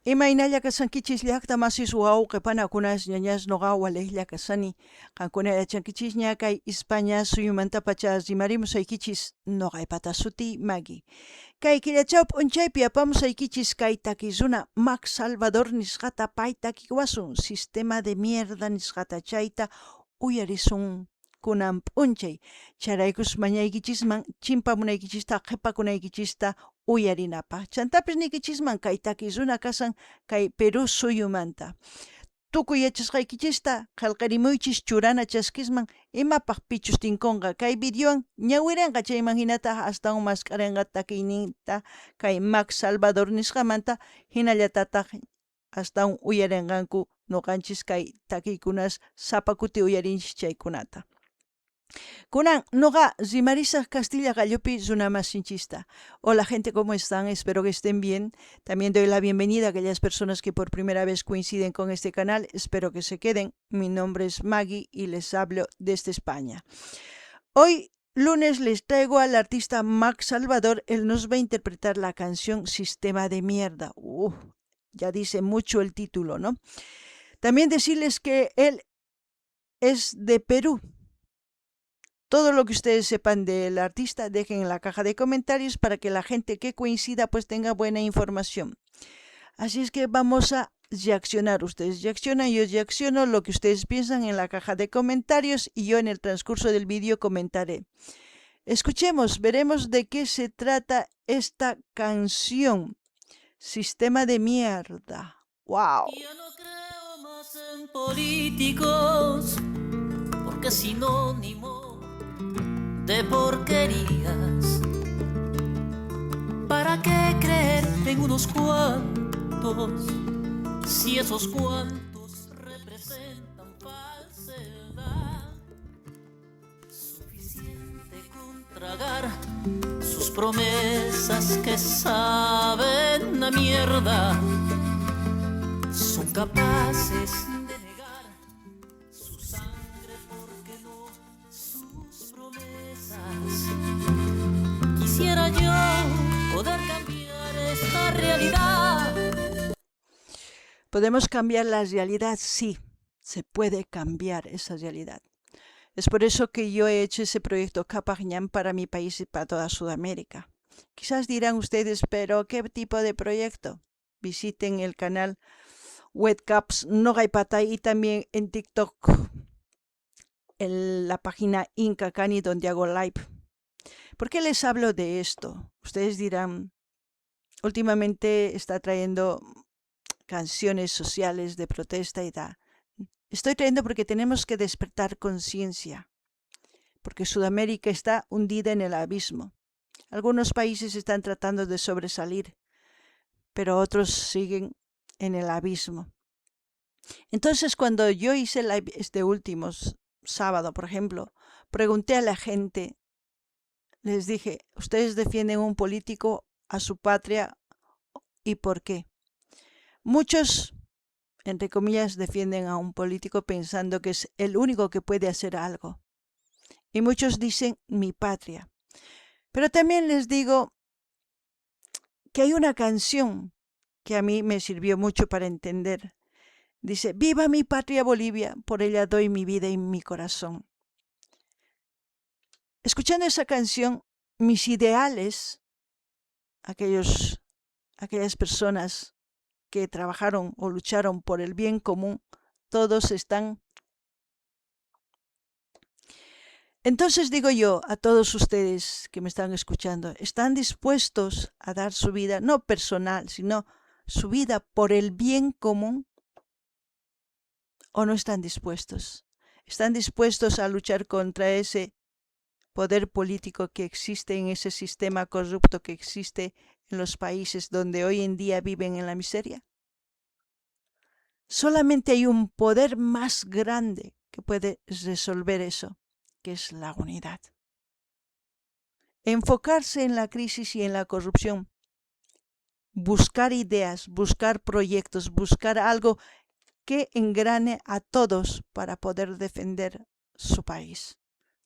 Imaynalla kashankichis llaqta masis wawqe panakunas ñañas noqa walejlla kashani. Qankuna yachankichisña kay Ispaña suyumantapacha rimarimusaykichis noqaypata sutiy Maggie. Kay killachaw p'unchaypi apamusaykichis kay taki runa Max Salvador nisqata pay takiwasun sistema de mierda nisqata chayta uyarisun kunan p'unchay. Chayraykus mañaykichisman chimpamunaykichista qhepakunaykichista uyarinapaj. Chantapis niykichisman kay taki runa kashan kay Perú suyumanta. Tukuy yachasqaykichista qhelqerimuychis churana chaskisman imapaj pichus tinkonqa kay videowan ñawirenqa chayman jinataj astawan mask'arenqa takiyninta kay Max Salvador nisqamanta jinallatataj astawan uyarenqanku noqanchis kay takiykunas sapa kuti uyarinchis chaykunata. Kunan noqa rimarisaj Castilla qallupi runamasinchista. Hola gente, ¿cómo están? Espero que estén bien. También doy la bienvenida a aquellas personas que por primera vez coinciden con este canal. Espero que se queden. Mi nombre es Maggie y les hablo desde España. Hoy lunes les traigo al artista Max Salvador. Él nos va a interpretar la canción Sistema de Mierda. Uf, ya dice mucho el título, ¿no? También decirles que él es de Perú. Todo lo que ustedes sepan del artista, dejen en la caja de comentarios para que la gente que coincida pues tenga buena información. Así es que vamos a reaccionar. Ustedes reaccionan, yo reacciono lo que ustedes piensan en la caja de comentarios y yo en el transcurso del vídeo comentaré. Escuchemos, veremos de qué se trata esta canción. Sistema de mierda. ¡Wow! Ya no creo más en políticos, porque es sinónimo de porquerías. ¿Para qué creer en unos cuantos si esos cuantos representan falsedad? Suficiente con tragar sus promesas que saben a mierda. Son capaces de negar su sangre, porque no sus promesas. Quisiera yo poder cambiar esta realidad. ¿Podemos cambiar la realidad? Sí, se puede cambiar esa realidad. Es por eso que yo he hecho ese proyecto Qhapaq Ñan para mi país y para toda Sudamérica. Quizás dirán ustedes, pero ¿qué tipo de proyecto? Visiten el canal Webcaps Noqaypata y también en TikTok, en la página Inca Cani donde hago live. ¿Por qué les hablo de esto? Ustedes dirán, últimamente está trayendo canciones sociales de protesta y tal. Estoy trayendo porque tenemos que despertar conciencia, porque Sudamérica está hundida en el abismo. Algunos países están tratando de sobresalir, pero otros siguen en el abismo. Entonces, cuando yo hice live este último sábado, por ejemplo, pregunté a la gente, les dije, ¿ustedes defienden un político, a su patria y por qué? Muchos, entre comillas, defienden a un político pensando que es el único que puede hacer algo. Y muchos dicen mi patria. Pero también les digo que hay una canción que a mí me sirvió mucho para entender. Dice, viva mi patria Bolivia, por ella doy mi vida y mi corazón. Escuchando esa canción, mis ideales, aquellas personas que trabajaron o lucharon por el bien común, todos están. Entonces digo yo a todos ustedes que me están escuchando, ¿están dispuestos a dar su vida, no personal, sino su vida por el bien común? ¿O no están dispuestos? ¿Están dispuestos a luchar contra ese poder político que existe en ese sistema corrupto que existe en los países donde hoy en día viven en la miseria? Solamente hay un poder más grande que puede resolver eso, que es la unidad. Enfocarse en la crisis y en la corrupción, buscar ideas, buscar proyectos, buscar algo que engrane a todos para poder defender su país.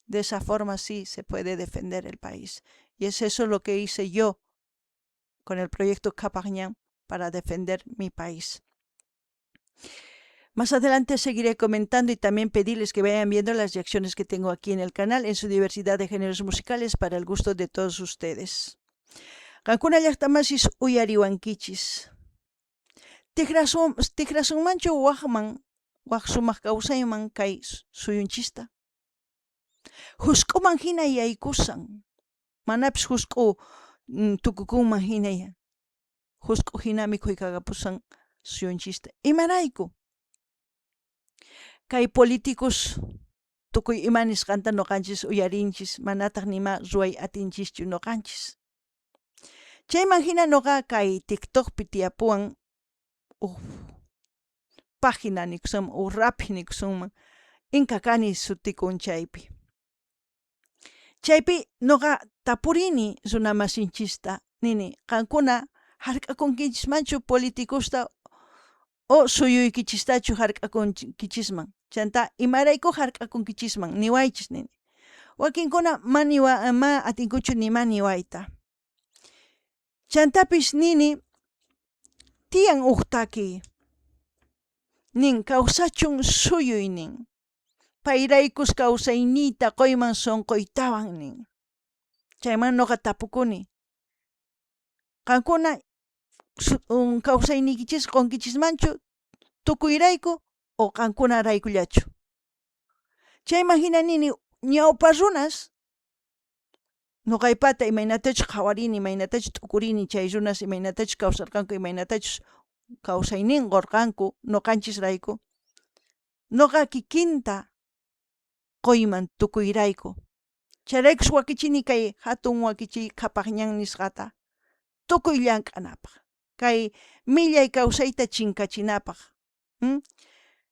De esa forma sí se puede defender el país. Y es eso lo que hice yo con el proyecto Qhapaq Ñan para defender mi país. Más adelante seguiré comentando y también pedirles que vayan viendo las reacciones que tengo aquí en el canal en su diversidad de géneros musicales para el gusto de todos ustedes. Qankuna llaqtamasis uyariwankichis. Tikrasunmanchu wajman, waj sumaq kawsayman kay suyunchista? Jusk'uman hina yaykusan. Manapis jusk'u tukukunman hina jusk'u hina mikhuykakapusan suyunchista. Imarayku? Kay políticos tukuy ima nisqanta noqanchis uyarinchis, manataq nima ruway atinchischu noqanchis. Chayman hina noqa kay TikTokpi tiyapuwan uj página nikusunman, uj raphi nikusunman, Inka Kani sutikun chaypi. Chaypi noqa tapurini runamasinchista, nini, qankuna hark'akunkichismanchu politicosta o suyuykichistachu hark'akunkichisman, chanta imarayku hark'akunkichisman, niwaychis nini. Wakinkuna ma niwa ma atinkuchu nima niwayta. Chantapis nini tiyan uj takiy nin kawsachun suyuy nin. Payraykus kawsayniyta quyman sunquytawan nin. Chayman noqa tapukuni. Qankuna kawsayniykichis qunkichismanchu tukuyrayku o qankunaraykullachu. Chayman hina nini ñawpa runas noqaypata imaynatachus qhawarini, imaynatachus t'ukurini chay runas imaynatachus kawsarqanku, imaynatachus kawsaynin qurqanku noqanchisrayku. Noqa kikinta quyman tukuyrayku. Chayraykus wakichini kay hatun wakichiy qhapaq ñan nisqata tukuy llank'anapaq, kay millay kawsayta chinkachinapaq.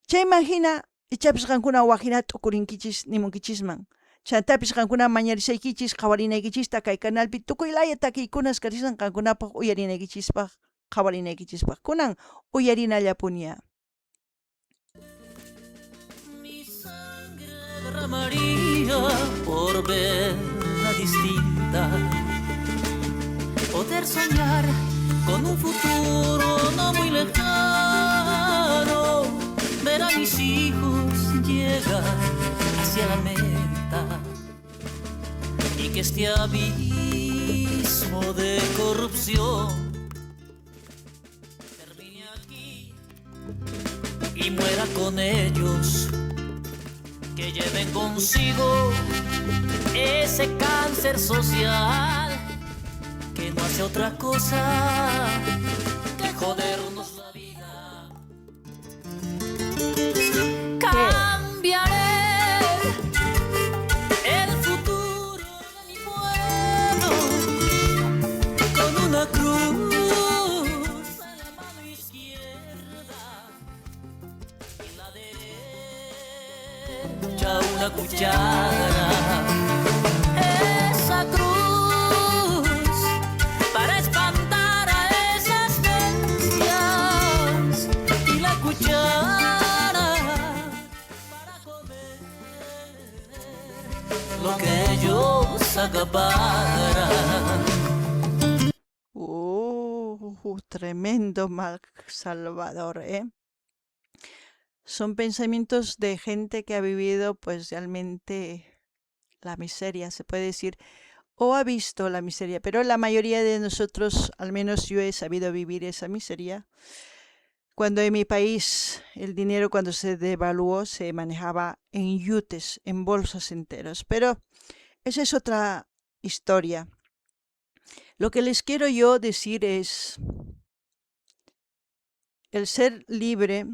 Chayman hina ichapis qankuna waj hina t'ukurinkichis nimunkichisman. Chantapis qankuna mañarisaykichis qhawarinaykichista kay canalpi tukuy laya takiykunas karisan qankunapaq uyarinaykichispaq qhawarinaykichispaq. Kunan uyarinallapuniya. Mi sangre derramaría por verla distinta. Poder soñar con un futuro no muy lejano. Ver a mis hijos llegar hacia la meta y que este abismo de corrupción termine aquí y muera con ellos, que lleven consigo ese cáncer social que no hace otra cosa que jodernos la vida. Cambiaré el futuro de mi pueblo con una cruz en la mano izquierda y en la derecha una cuchara. Esa cruz para espantar a esas bestias y la cuchara para comer lo que ellos acaparan. Tremendo Marc Salvador, ¿eh? Son pensamientos de gente que ha vivido pues realmente la miseria, se puede decir, o ha visto la miseria, pero la mayoría de nosotros, al menos yo he sabido vivir esa miseria. Cuando en mi país el dinero cuando se devaluó se manejaba en yutes, en bolsas enteras, pero esa es otra historia. Lo que les quiero yo decir es el ser libre,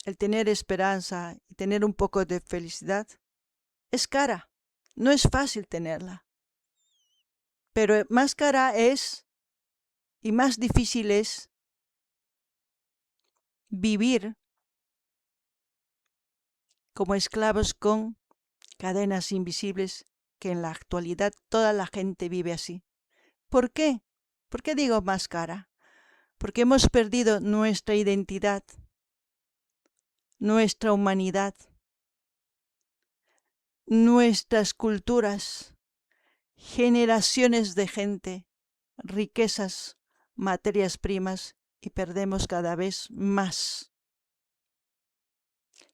el tener esperanza y tener un poco de felicidad es cara, no es fácil tenerla. Pero más cara es y más difícil es vivir como esclavos con cadenas invisibles, que en la actualidad toda la gente vive así. ¿Por qué? ¿Por qué digo más cara? Porque hemos perdido nuestra identidad, nuestra humanidad, nuestras culturas, generaciones de gente, riquezas materias primas y perdemos cada vez más.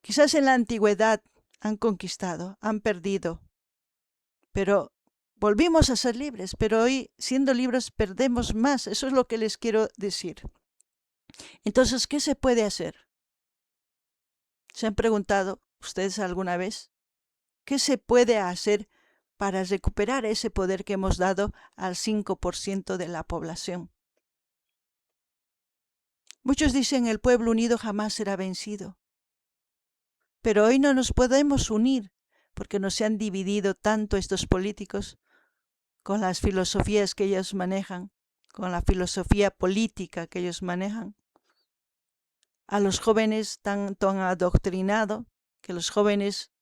Quizás en la antigüedad han conquistado, han perdido, pero volvimos a ser libres, pero hoy siendo libres perdemos más. Eso es lo que les quiero decir. Entonces, ¿qué se puede hacer? ¿Se han preguntado ustedes alguna vez? ¿Qué se puede hacer para recuperar ese poder que hemos dado al 5% de la población? Muchos dicen el pueblo unido jamás será vencido. Pero hoy no nos podemos unir porque nos han dividido tanto estos políticos con las filosofías que ellos manejan, con la filosofía política que ellos manejan. A los jóvenes tanto han adoctrinado que los jóvenes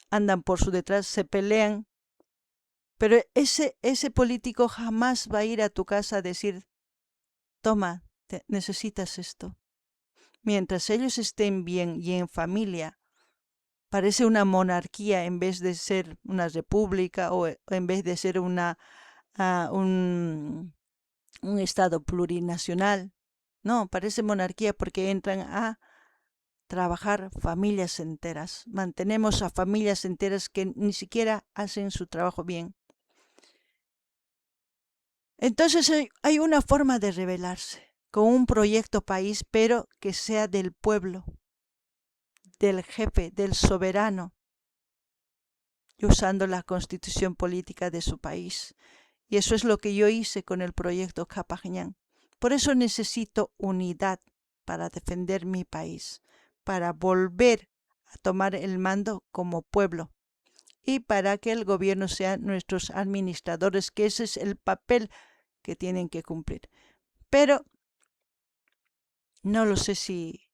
andan por su detrás, se pelean. Pero ese político jamás va a ir a tu casa a decir, toma, necesitas esto. Mientras ellos estén bien y en familia, parece una monarquía en vez de ser una república o en vez de ser un estado plurinacional. No, parece monarquía porque entran a trabajar familias enteras. Mantenemos a familias enteras que ni siquiera hacen su trabajo bien. Entonces hay una forma de rebelarse con un proyecto país, pero que sea del pueblo, del jefe, del soberano, y usando la constitución política de su país. Y eso es lo que yo hice con el proyecto Qhapaq Ñan. Por eso necesito unidad para defender mi país, para volver a tomar el mando como pueblo y para que el gobierno sea nuestros administradores, que ese es el papel que tienen que cumplir. Pero no lo sé si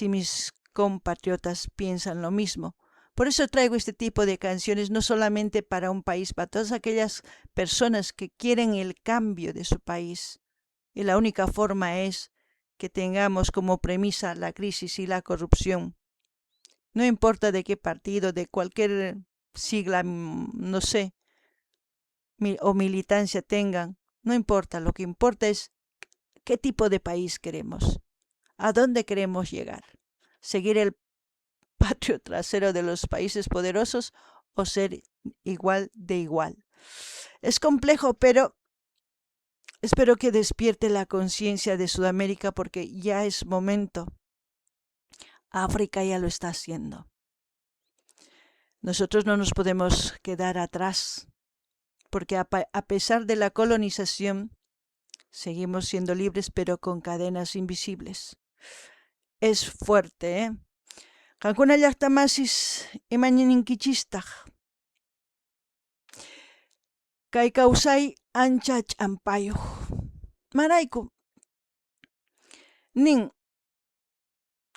mis compatriotas piensan lo mismo. Por eso traigo este tipo de canciones, no solamente para un país, para todas aquellas personas que quieren el cambio de su país. Y la única forma es que tengamos como premisa la crisis y la corrupción. No importa de qué partido, de cualquier sigla, no sé, o militancia tengan, no importa, lo que importa es qué tipo de país queremos, a dónde queremos llegar, seguir el patio trasero de los países poderosos o ser igual de igual. Es complejo, pero espero que despierte la conciencia de Sudamérica porque ya es momento. África ya lo está haciendo. Nosotros no nos podemos quedar atrás porque a pesar de la colonización seguimos siendo libres pero con cadenas invisibles. Es fuerte, ¿eh? Qankuna llaqta masis imañinkichistaq. Kay kawsay ancha ch'ampayuq. Marayku nin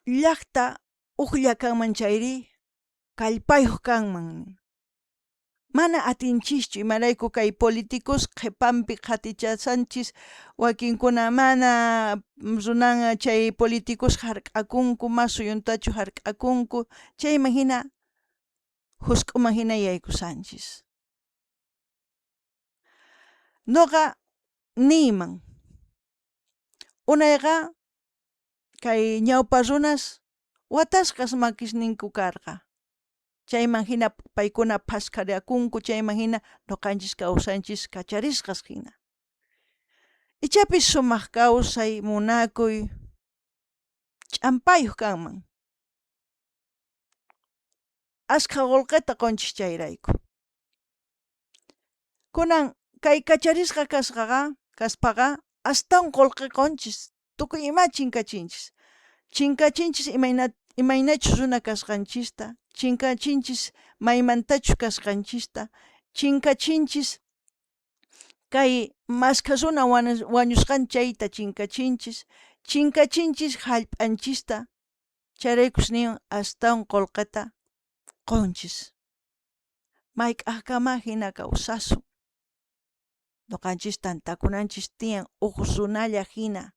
llaqta ujlla kanman chayri kallpayuq kanman. Mana atinchischu imarayku kay políticos qhipanpi qhatichasanchis wakinkuna mana runan chay políticos hark'akunku ma suyuntachu hark'akunku chayman hina husk'uman hina yaykusanchis. Noqa niyman unayqa kay ñawpa runas watasqas makisninku karqa. Chayman hina paykuna phaskhariakunku, chayman hina noqanchis kawsanchis kacharisqas hina. Ichapis sumaq kawsay, munakuy, ch'ampayuq kanman. Askha qullqita qunchis chayrayku. Kunan kay kacharisqa kasqaqa kaspaqa astawan qullqi qunchis, tukuy ima chinkachinchis. Chinkachinchis imaynachus runa kasqanchista, chinkachinchis maymantachus kasqanchista, chinkachinchis kay maskha runa wañusqan chayta chinkachinchis, chinkachinchis hallp'anchista, chayraykus nin astawan qullqita qunchis. Mayk'aqkama hina kawsasun. Noqanchis tantakunanchis tiyan uj runalla hina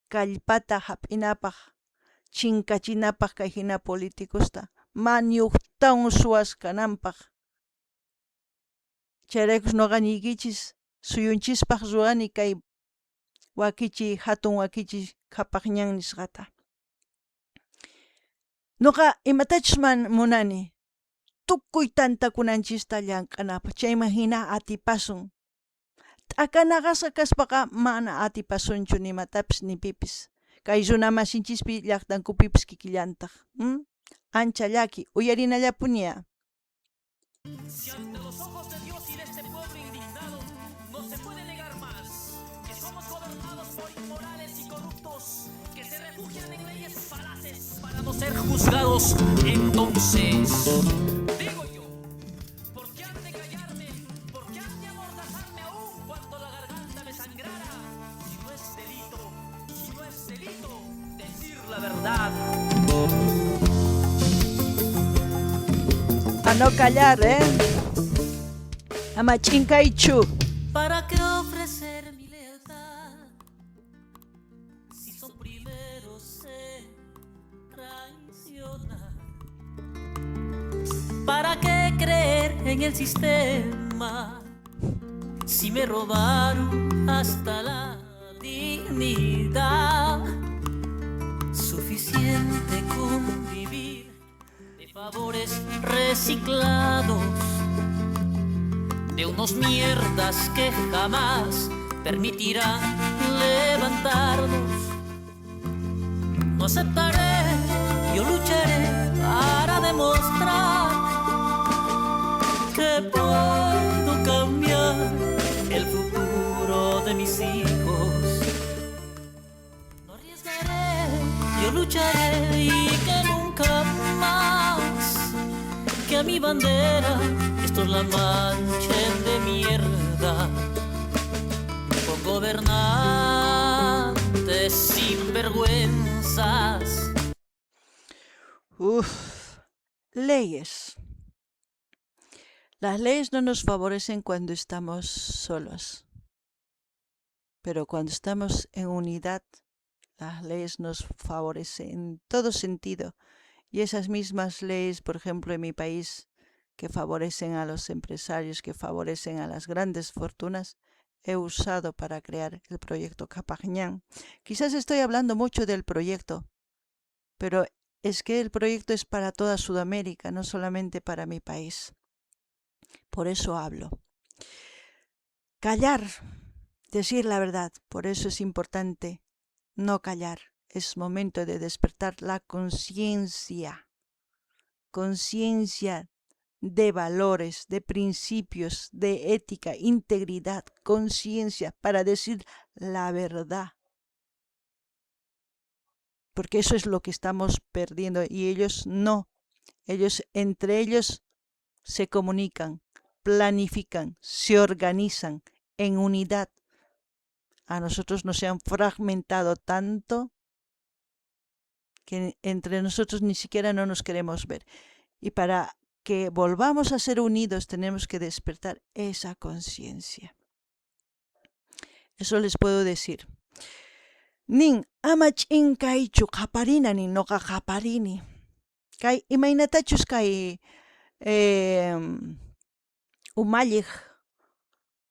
kallpata hap'inapaq, chinkachinapaq kay hina políticosta, maniuqtawan suwas kananpaq. Chayraykus noqa niykichis suyunchispaq ruwani kay Wakichiy, hatun wakichiy qhapaq ñan nisqata. Noqa imatachus munani tukuy tantakunanchista llank'anapaq chayman hina atipasun. T'akanaqasqa kaspaqa mana atipasunchu nimatapis ni pipis. Kay runa masinchispi llaqtankupipis kikillantaq. Ancha llaki, uyarinallapuniya. Si ante los ojos de Dios y de este pueblo indignado no se puede negar más que somos gobernados por inmorales y corruptos que se refugian en leyes falaces para no ser juzgados, entonces digo yo, ¿por qué han de callarme? ¿Por qué han de amordazarme aún cuando la garganta me sangrara? Si no es delito, si no es delito decir la verdad. A no callar, eh? Ama ch'inkaychu. ¿Para qué ofrecer mi lealtad si son primeros en traicionar? ¿Para qué creer en el sistema si me robaron hasta la dignidad? Suficiente con vivir de favores reciclados de unos mierdas que jamás permitirán levantarnos. No aceptaré, yo lucharé para demostrar que puedo cambiar el futuro de mis hijos. No arriesgaré, yo lucharé y que nunca más que a mi bandera estos la manchen de mierda con gobernantes sinvergüenzas. Uf, leyes. Las leyes no nos favorecen cuando estamos solos, pero cuando estamos en unidad, las leyes nos favorecen en todo sentido. Y esas mismas leyes, por ejemplo, en mi país, que favorecen a los empresarios, que favorecen a las grandes fortunas, he usado para crear el proyecto Qhapaq Ñan. Quizás estoy hablando mucho del proyecto, pero es que el proyecto es para toda Sudamérica, no solamente para mi país. Por eso hablo. Callar, decir la verdad, por eso es importante no callar. Es momento de despertar la conciencia. Conciencia de valores, de principios, de ética, integridad, conciencia, para decir la verdad. Porque eso es lo que estamos perdiendo y ellos no. Ellos entre ellos se comunican, planifican, se organizan en unidad. A nosotros nos han fragmentado tanto que entre nosotros ni siquiera no nos queremos ver. Y para que volvamos a ser unidos tenemos que despertar esa conciencia. Eso les puedo decir. Nin ama ch'inkaychu qaparina nin noqa qaparini. Kay imaynatachus kay umalliq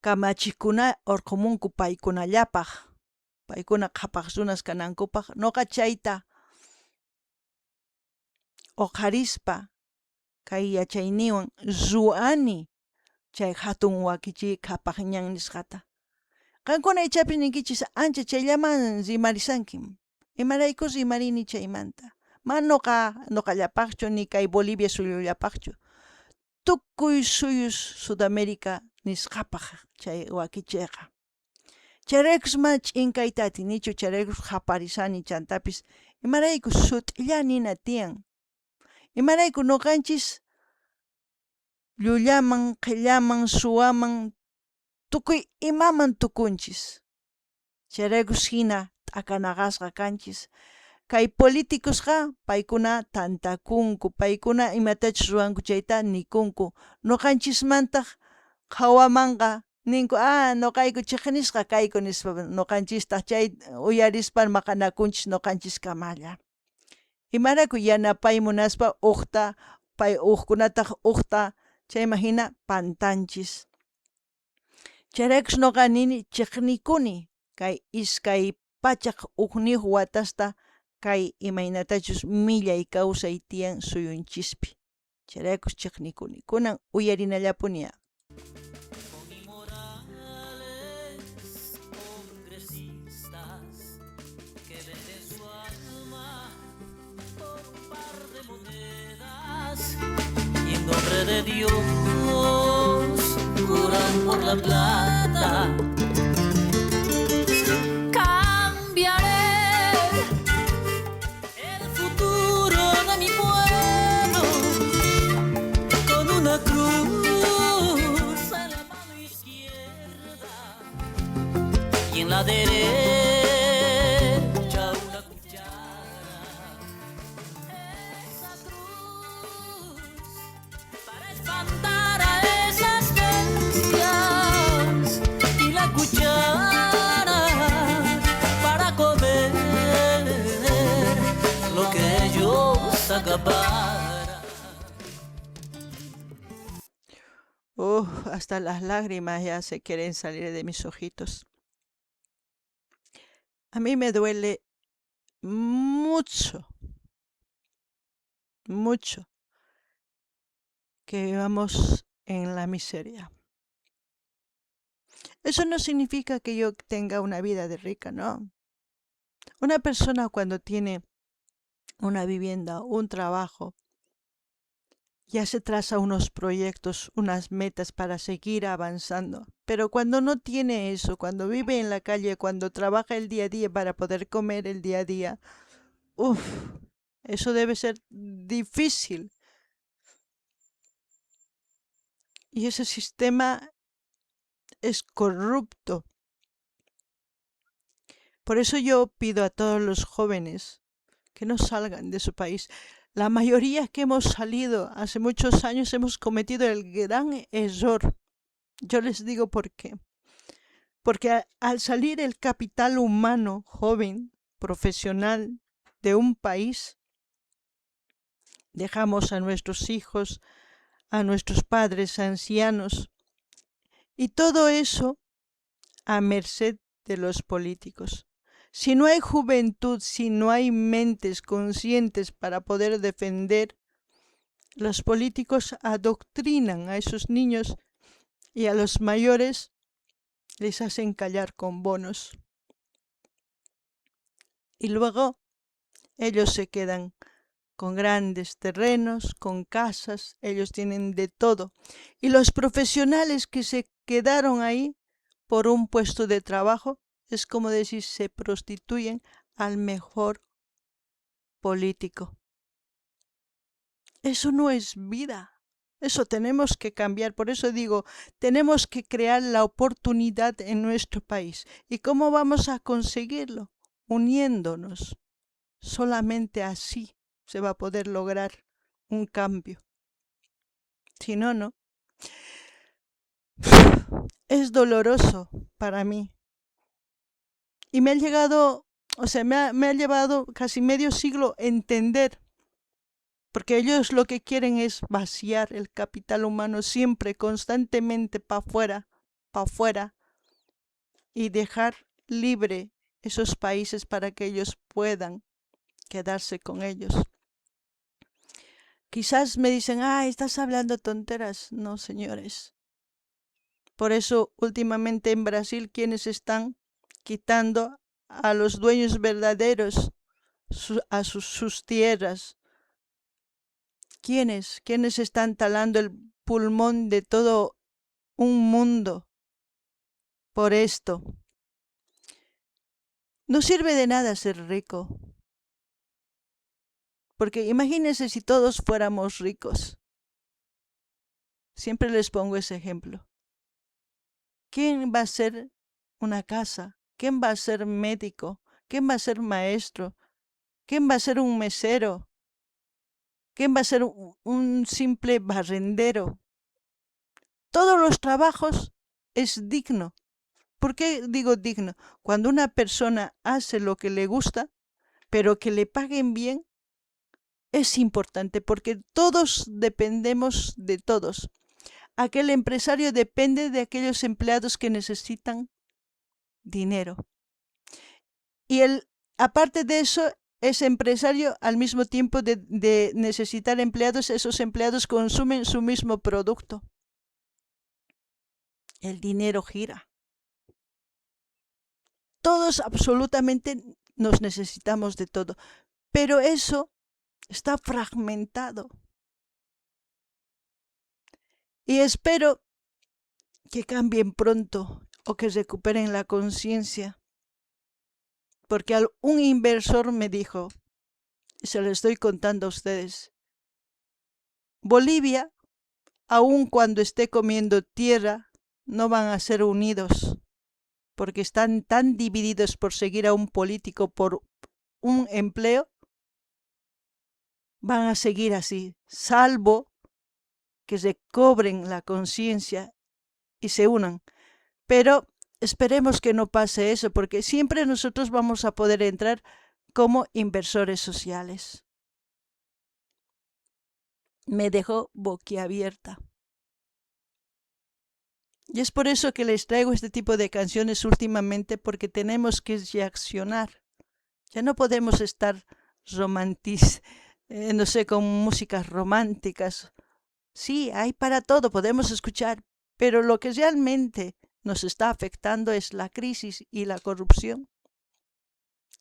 kamachikuna urqumunku paykunallapaq, paykuna qhapaq runas kanankupaq, noqa chayta uqharispa kay yachayniywan ruwani chay hatun wakichiy qhapaq ñan nisqata. Qankuna ichapis ninkichis ancha chayllaman rimarisanki. Imarayku rimarini chaymanta. Ma noqa noqallapaqchu ni kay Bolivia suyullapaqchu. Tukuy suyus Sudamérica nisqapaq chay wakichiyqa. Chayraykus mana ch'inkayta atinichu, chayraykus qaparisani chantapis imarayku sut'illa nina tiyan. Imarayku noqanchis llullaman, qhillaman, suwaman, tukuy imaman tukunchis. Chayraykus hina t'akanaqasqa kanchis. Kay políticosqa paykuna tantakunku, paykuna imatachus ruwanku chayta nikunku. Noqanchismantaq qhawamanqa ninku, ah, noqayku chiqnisqa kayku nispa noqanchistaq chay uyarispa maqanakunchis noqanchiskamalla. Imarayku yanapay munaspa uqta, pay uqkunataq uqta chayman hina pantanchis. Chayraykus noqa nini chiqnikuni Kay 201 watasta kay imaynatachus millay kawsay tiyan suyunchispi. Chayraykus chiqnikuni. Kunan uyarinallapuni. Con inmorales congresistas que venden su alma por un par de monedas y en nombre de Dios juran por la plata. Cambiaré el futuro de mi pueblo con una cruz en la mano izquierda y en la derecha una cuchara. Esa cruz para espantar a esas bestias y la cuchara para comer lo que ellos acaparan. Uf, hasta las lágrimas ya se quieren salir de mis ojitos. A mí me duele mucho, mucho que vivamos en la miseria. Eso no significa que yo tenga una vida de rica, no. Una persona cuando tiene una vivienda, un trabajo, ya se traza unos proyectos, unas metas para seguir avanzando. Pero cuando no tiene eso, cuando vive en la calle, cuando trabaja el día a día para poder comer el día a día, uf, eso debe ser difícil. Y ese sistema es corrupto. Por eso yo pido a todos los jóvenes que no salgan de su país. La mayoría que hemos salido hace muchos años hemos cometido el gran error. Yo les digo por qué. Porque al salir el capital humano joven, profesional de un país, dejamos a nuestros hijos, a nuestros padres ancianos, y todo eso a merced de los políticos. Si no hay juventud, si no hay mentes conscientes para poder defender, los políticos adoctrinan a esos niños y a los mayores les hacen callar con bonos. Y luego ellos se quedan con grandes terrenos, con casas, ellos tienen de todo. Y los profesionales que se quedaron ahí por un puesto de trabajo, es como decir, se prostituyen al mejor político. Eso no es vida. Eso tenemos que cambiar. Por eso digo, tenemos que crear la oportunidad en nuestro país. ¿Y cómo vamos a conseguirlo? Uniéndonos. Solamente así se va a poder lograr un cambio. Si no, no. Es doloroso para mí. Y me ha llegado, o sea, me ha llevado casi medio siglo entender, porque ellos lo que quieren es vaciar el capital humano siempre, constantemente, pa' afuera, pa' afuera, y dejar libre esos países para que ellos puedan quedarse con ellos. Quizás me dicen, ah, estás hablando tonteras. No, señores. Por eso últimamente en Brasil, quienes están quitando a los dueños verdaderos a sus tierras? ¿Quiénes? ¿Quiénes están talando el pulmón de todo un mundo por esto? No sirve de nada ser rico. Porque imagínense si todos fuéramos ricos. Siempre les pongo ese ejemplo. ¿Quién va a ser una casa? ¿Quién va a ser médico? ¿Quién va a ser maestro? ¿Quién va a ser un mesero? ¿Quién va a ser un simple barrendero? Todos los trabajos es digno. ¿Por qué digo digno? Cuando una persona hace lo que le gusta, pero que le paguen bien, es importante porque todos dependemos de todos. Aquel empresario depende de aquellos empleados que necesitan dinero. Y él, aparte de eso, es empresario al mismo tiempo de necesitar empleados, esos empleados consumen su mismo producto. El dinero gira. Todos absolutamente nos necesitamos de todo, pero eso está fragmentado. Y espero que cambien pronto o que recuperen la conciencia. Porque un inversor me dijo, y se lo estoy contando a ustedes, Bolivia, aun cuando esté comiendo tierra, no van a ser unidos, porque están tan divididos por seguir a un político por un empleo, van a seguir así, salvo que recobren la conciencia y se unan. Pero esperemos que no pase eso, porque siempre nosotros vamos a poder entrar como inversores sociales. Me dejó boquiabierta. Y es por eso que les traigo este tipo de canciones últimamente, porque tenemos que reaccionar. Ya no podemos estar no sé, con músicas románticas. Sí, hay para todo, podemos escuchar, pero lo que realmente nos está afectando es la crisis y la corrupción.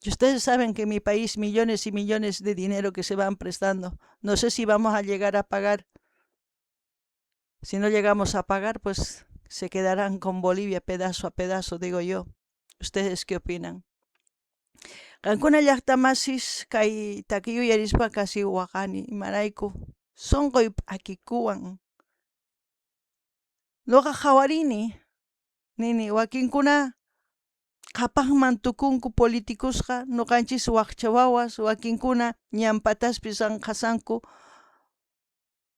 Y ustedes saben que en mi país millones y millones de dinero que se van prestando. No sé si vamos a llegar a pagar. Si no llegamos a pagar, pues se quedarán con Bolivia pedazo a pedazo, digo yo. ¿Ustedes qué opinan? Qankuna llaqta masis kay takiy uyarispa kasi waqani imarayku sunquy p'akikuwan. Nuqa qhawarini nini wakinkuna qhapaqman tukunku políticosqa nuqanchis waqcha wawas wakinkuna ñanpataspi ranqhasanku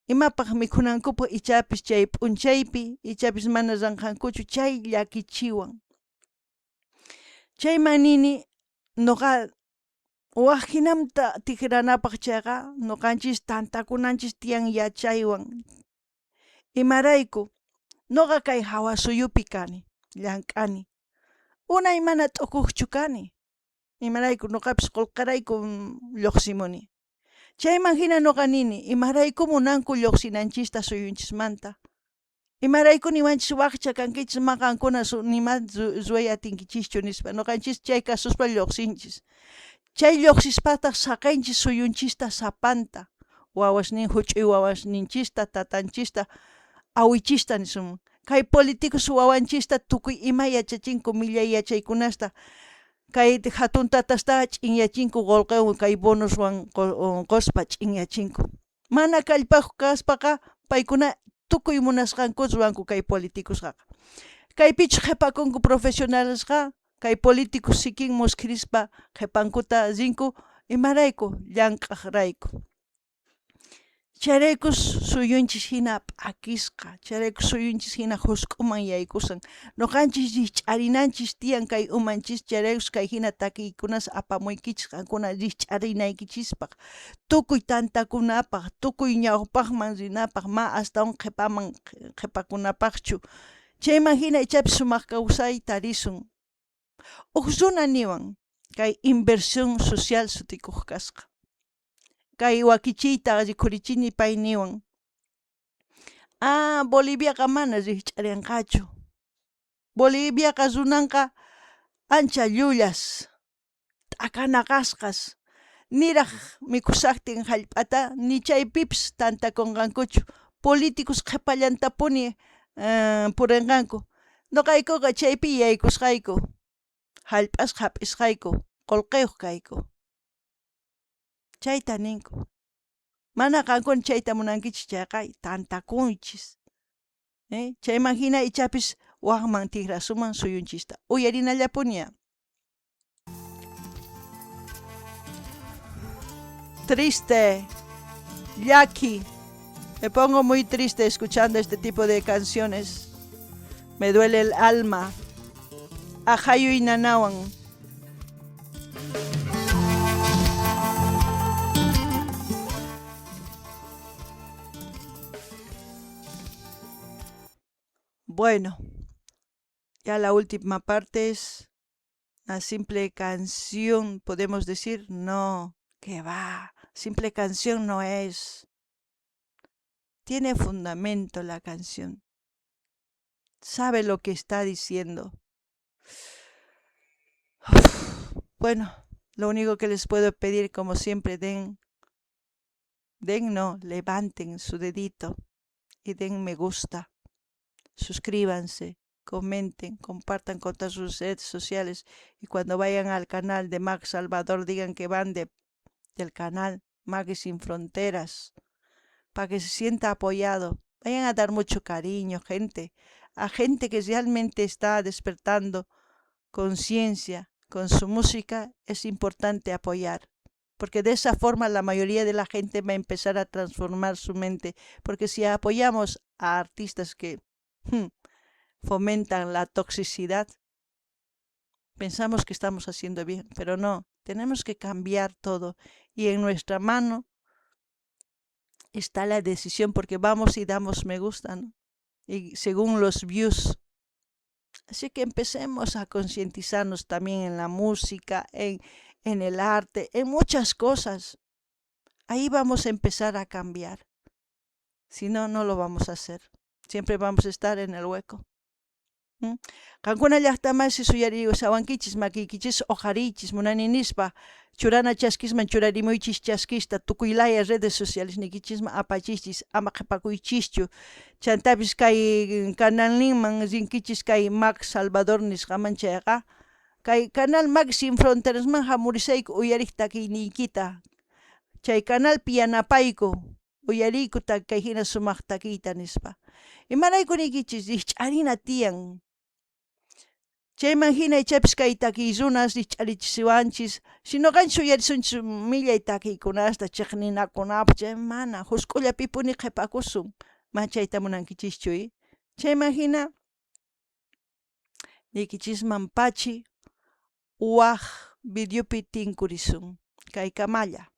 imapaq mikhunankupaq ichapis chay p'unchaypi ichapis mana ranqhankuchu chay llakichiwan. Chayman nini nuqa waq hinamta tijranapaq chayqa nuqanchis tantakunanchis tiyan yachaywan. Imarayku nuqa kay hawa suyupi kani llank'ani unay mana t'ukuqchu kani imarayku nuqapis qullqirayku lluqsimuni. Chayman hina nuqa nini imarayku munanku lluqsinanchista suyunchismanta. Imarayku niwanchis waqcha kankichis ma qankuna nima ruway atinkichischu nispa nuqanchis chay kasuspa lluqsinchis. Chay lluqsispataq saqinchis suyunchista sapanta wawasnin huch'uy wawasninchista tatanchista awichista nisunman. Kay políticos wawanchista tukuy ima yachachinku millay yachaykunasta kay hatun tatastaqa ch'inyachinku qullqiwan kay bonoswan quspa ch'inyachinku. Mana kallpayuq kaspaqa paykuna tukuy munasqankuta ruwanku kay políticosqaqa. Kaypichus qhipakunku profesionalesqa kay políticos sikin muskhirispa qhipankuta rinku imarayku llank'aqrayku. Chayraykus suyunchis hina p'akisqa, chayraykus suyunchis hina husk'uman yaykusan. Nuqanchis rikch'arinanchis tiyan kay umanchis, chayraykus kay hina takiykunas apamuykichis qankuna rikch'arinaykichispaq, tukuy tantakunapaq, tukuy ñawpaqman rinapaq, ma astawan qhipaman qhipakunapaqchu. Chayman hina ichapis sumaq kawsay tarisun. Uj runa niwan kay inversión social sutikuq kasqa. Kay wakichiyta rikhurichini pay niwan. Ah, Boliviaqa mana rikch'arinqachu. Boliviaqa runanqa ancha llullas, t'akanaqasqas, niraq mikhusaqtin hallp'ata ni chaypipis tantakunqankuchu. Políticos qhipallantapuni purinqanku. Nuqaykuqa chaypi yaykusqayku, hallp'asqa hap'isqayku, qullqiyuq kayku. Chayta ninku. Mana qankuna chayta munankichis chayqa tantakunchis. Chayman hina ichapis waqman tikrasuman suyunchista. Uyarinallapuni. Triste, llaki. Me pongo muy triste escuchando este tipo de canciones. Me duele el alma. Ajayu y nanawan. Bueno, ya la última parte es Una simple canción, podemos decir, no, que va, simple canción no es. Tiene fundamento la canción. Sabe lo que está diciendo. Bueno, lo único que les puedo pedir, como siempre, den, den no, levanten su dedito y den me gusta. Suscríbanse, comenten, compartan con todas sus redes sociales y cuando vayan al canal de Max Salvador digan que van del canal Magui Sin Fronteras, para que se sienta apoyado. Vayan a dar mucho cariño, gente, a gente que realmente está despertando conciencia con su música. Es importante apoyar, porque de esa forma la mayoría de la gente va a empezar a transformar su mente, porque si apoyamos a artistas que fomentan la toxicidad, pensamos que estamos haciendo bien, pero no, tenemos que cambiar todo y en nuestra mano está la decisión, porque vamos y damos me gusta, ¿no? Y según los views. Así que empecemos a concientizarnos también en la música, en el arte, en muchas cosas. Ahí vamos a empezar a cambiar. Si no, no lo vamos a hacer. Siempre vamos a estar en el hueco. Qankuna llaqta masi suyarisawankichis, makiykichis oqhariychis, munani nispa churana chaskisman churarimuychis chaskista, tukuy laya redes sociales niykichisman apachiychis, ama qhipakuychischu. Chantapis kay canalninman rinkichis, kay Max Salvador nisqaman chayqa, kay canal Max Sin Fronterasman hamurisayku uyariq takiyniykita. Chay canalpi yanapayku, uyariyku kay hina sumaq takiyta nispa. Imarayku niykichis, rikch'arina tiyan. Chayman hina ichapis kay takiy runas rikch'arichisiwanchis. Si noqanchis uyarisunchis millay takiykunasta, chiqninakunapaq, chay mana, husk'ullapipuni qhipakusun. Mana chayta munankichischu, Chayman hina niykichisman pachi, waj videopi tinkurisun. Kaykamalla.